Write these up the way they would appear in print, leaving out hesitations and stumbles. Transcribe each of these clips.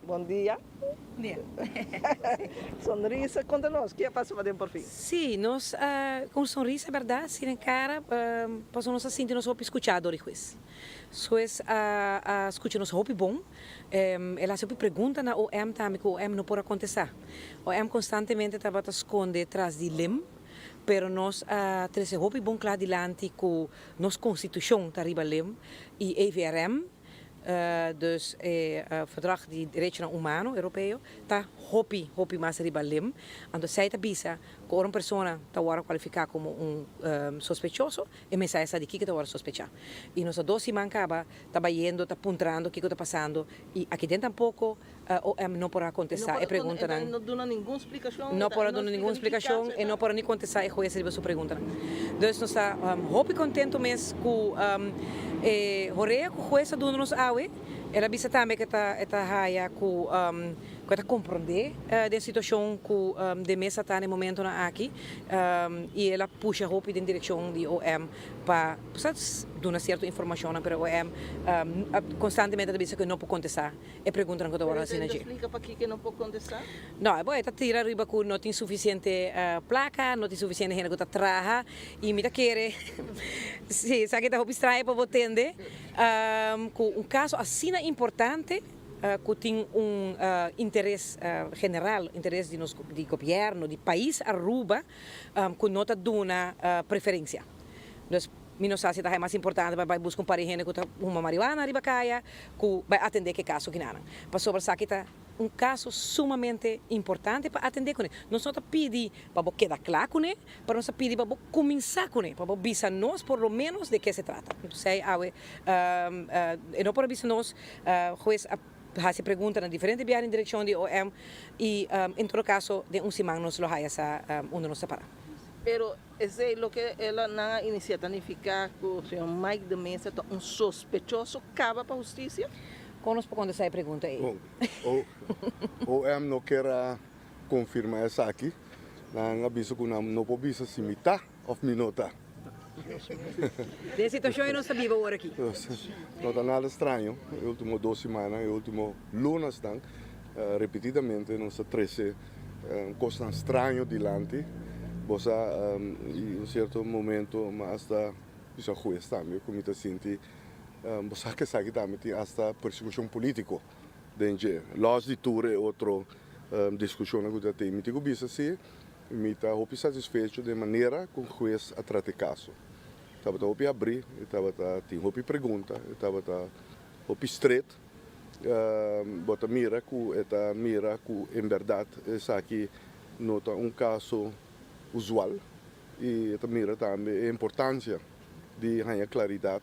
Bon dia. Dia. Sonrisa, konta nos, ke a pasa pa den porfin? Sí, nos a ku un sonrisa bèrdat, sin e kara, pasobra nos a sinti nos hopi skuchá dor di hues. Hues a a skucha nos hopi bon, el a hasi hopi pregunta na OM tambe ku OM no por a kontestá. OM konstantemente tabata skonde tras di lem, pero nos a trese hopi bon kla dilanti ku nos konstitushon ta riba lem i EVRM, Dus e Verdrag di Derechonan Humano Europeo ta hopi, hopi mas riba lim. Anto esei ta bisa ku ora un persona ta wòrdu kualifiká komo un sospechoso, e mester a sa di kiko ta wòrdu sospechá. I nos a dos siman kaba ta bayendo, ta puntrando kiko ta pasando i aki den tampoko OM no por a kontestá e preguntanan. No duna ningun splikashon. No por a duna ningun splikashon e no por a ni kontestá e hues riba su preguntanan. Dus nos ta hopi kontentu mes ku e horea ku hues a duna nos awe. El a bisa tambe ku e ta haya ku ku e ta komprondé den situashon ku de mesa ta na e momentonan aki i el a pusha hopi den direkshon di OM pa duna sierto informashonnan pero OM konstantemente ta bisa ku e no por kontestá E preguntanan ku ta wòrdu hasi na dje. Pero e ta splika pakiko e no por kontestá? No, e bo e ta tira riba ku no tin sufisiente plaka, no tin sufisiente hende ku ta traha i mi ta kere, si, esaki ta hopi straño pa bo tende, ku un kaso asina importante ku tin un interes general, interes di nos di gobièrnu, di pais Aruba, ku no ta duna preferensia. Dus mi no sa si ta haña mas importante pa bai buska un par di hende ku ta huma marihuana riba kaya ku bai atendé ku e kaso kinanan. Pasobra esaki ta un kaso sumamente importante pa atendé kuné. Nos no ta pidi pa bo keda kla kuné, pero nos ta pidi pa bo kuminsá kuné, pa bo bisa nos por lo ménos de ke se trata. Entonces awe e no por a bisa nos, hues a hasi pregunta na diferente biaha den direkshon di OM i en todo kaso den un siman nos lo haya sa unda nos ta para. Pero Esei loke el a nan a inicia ta nifica cu señor Mike de Meza ta un sospechoso caba pa husticia? Con nos por contesta e pregunta ei? Bon, OM no kier a confirma esaki. Nan a bisa cu nan no por bisa si mi ta of mi no ta. Den e situacion ei nos ta biba awor aki. No ta nada straño. E ultimo dos simannan, e ultimo lunasnan, repetidamente nos ta trece Cosnan straño dilanti bo sa y un cierto momento mi hasta bisa hues tambe cu mi ta sinti bo sa cu esaki tambe tin hasta persecucion politico den dje los di tur e otro discusionnan cu ta tin. Mi tin cu bisa si mi ta hopi satisfecho den manera cu hues a trata e caso. Tabata hopi abri, e tabata tin hopi pregunta, e tabata hopi stret. Bo ta mira ku e ta mira ku en bèrdat esaki no ta un kaso usual i e ta mira tambe e importansia di haña klaridat,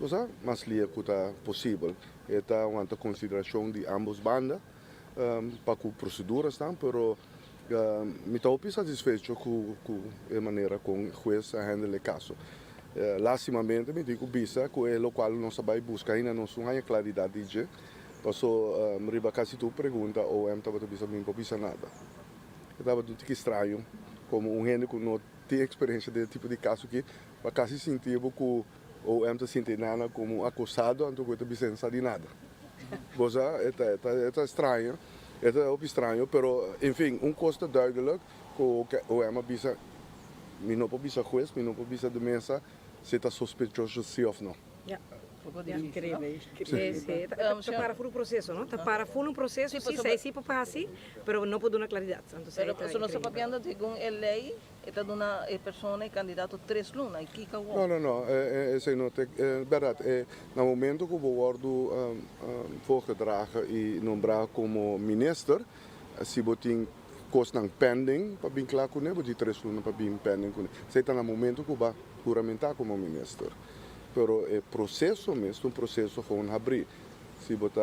bo sa, mas lia ku ta posibel. E ta wanta konsiderashon di ambos banda pa ku prosedurasnan, pero mi ta hopi satisfecho ku e manera kon hues a handle e kaso. Lastimamente mi tin ku bisa ku e lokual nos a bai buska ainda nos no haña klaridat di dje, paso riba kasi tur pregunta OM tabata bisa mi no por bisa nada. E tabata un tiki straño komo un hende ku no tin eksperensia den e tipo di kaso aki pa kasi sinti bo ku OM ta sinti nana komo un akusado anto ku e ta bisa e no sa di nada. Bo sa e ta e ta straño, e ta hopi straño pero enfin un kos ta duidelijk ku OM a bisa Mi no por bisa hues, mi no por bisa de mesa si e ta sospechoso si of no. Ja. Increíble. Sí, sí. Ta para full un proceso, no? Ta para full un proceso, sí, sa sí por pasi, pero no por duna claridad. Anto Pero pasobra nos ta papiando segun e ley, e ta duna e persona, e candidato tres luna, y kiko awor? No, no, no, esey no ta berdad. Na momento cu bo wordo voorgedragen y nombra como minister, si bo tin Kosnan pending pa bin kla kuné, bo di tres luna pa bin pending kuné. Esei ta na momento ku bo a huramentá komo minister. Pero e proseso mes ta un proseso gewoon habrí. Si bo ta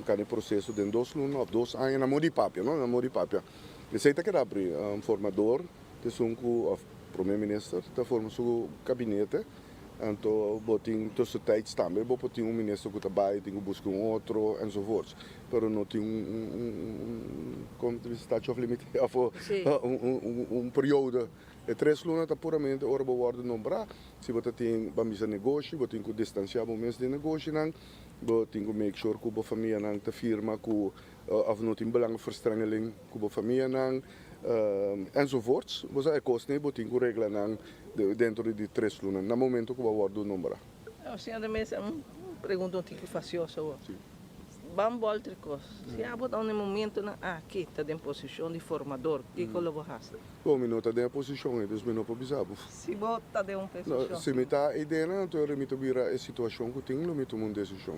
kanda e proseso den dos luna òf dos aña, na modo di papia, no, na modo di papia. Esei ta keda habrí. Un formador ta esun ku òf prome minister ta forma su kabinete. Anto bo tin tussentijds tambe bo por tin un minister ku ta bai, tin ku buska un otro enzovoorts. Pero no tin un kon ta bisa statute of limit of un periodo. E tres luna ta puramente ora bo wòrdu nombrá. Si bo ta tin ban bisa negoshi bo tin ku distansiá bo mes di negoshinan. Bo tin ku make sure ku bo famianan ta firma ku of no tin belangenverstrengeling ku bo famianan enzovoorts. Bo sa e kosnan ei bo tin ku regla nan dentro di tres luna na momento ku bo a wòrdu nombrá. Señor de Meza, un pregunta un tiki fasioso awor. Ban bòlter e kos. Si abo ta un e momentonan aki ta den posishon di formador, kiko lo bo hasi? Bo, mi no ta den e posishon ei, dus mi no por bisa bo. Si bo ta den un posishon. Si mi ta ei den, anto mi ta bira e situashon ku tin, lo mi tuma un desishon.